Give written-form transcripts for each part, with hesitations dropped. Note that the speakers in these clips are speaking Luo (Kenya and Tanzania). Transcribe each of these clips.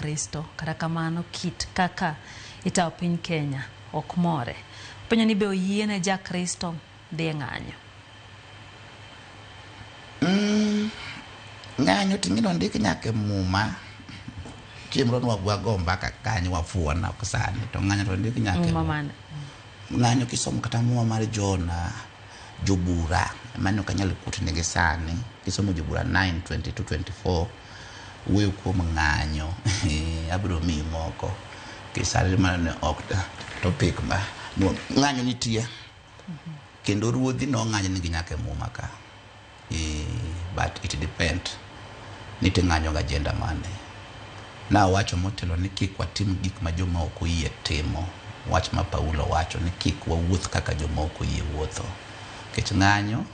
Jakristo, kata kamano kit kaka itayo piny Kenya ok more. Openjo ni be oyiene Jakristo dhi e ng'anyo? Ng'anyo ting'ino ondik nyaka e Muma. Chieng' moro nwago mbaka kanyo wafuona ok sani to ng'anyo to ondik nyaka e Muma Muma. mane? Ng'anyo kisomo kata Muma mar Jona, jobura, mano ok anyal kutnegi sani. Kisomo Jobura 9:22-24 wuoyo kuom ng'anyo. Abiro miyi moko. Kisani mano ne ok topic ma ng'anyo nitie. Kendo ruodhi nong'anyo nigi nyaka e Muma ka. But it depend ni ting'anyo gi agenda mane. Nawacho motelo ni kik watim gik ma joma ok oyie timo. Wach ma Paulo wacho ni kik wawuoth kaka joma ok oyie wuotho. Nikech ng'anyo,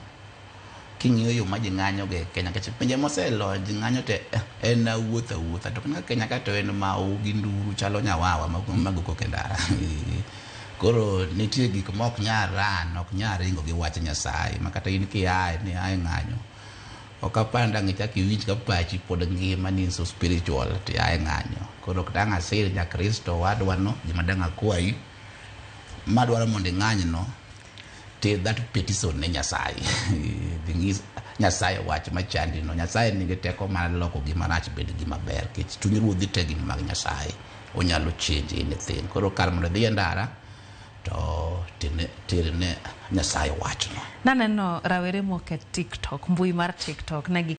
king'iyo yo ma ji ng'anyo go e Kenya, nikech pinje moselony ji ng'anyo te en awuoth awuotha. To ka Kenya ka to en mau gi nduru chalo nyawawa mago koko e ndara. Koro nitie gik ma ok nyal ran, ok nyal ringo gi wach Nyasaye. Ma kata in kiaye ni aye ng'anyo, ok apar ni dang' ichak iwinj ka pachi pod ngima ni in so spiritual to iaye ng'anyo. Koro ok dang' asir ja Kristo wadwa no, gima dang' akwayi, madwaro mondo ing'any no, ter that petition ne Nyasaye. Dhi ng'is Nyasaye wach machandi no. Nyasaye nigi teko mar loko gima rach bed gima ber. Nikech chuny ruodhi te gin mag Nyasaye. Onyalo change anything. Koro kar mondo idhi e ndara, to ter ne Nyasaye wachno. Naneno rawere moko e TikTok, mbui mar TikTok, ne gi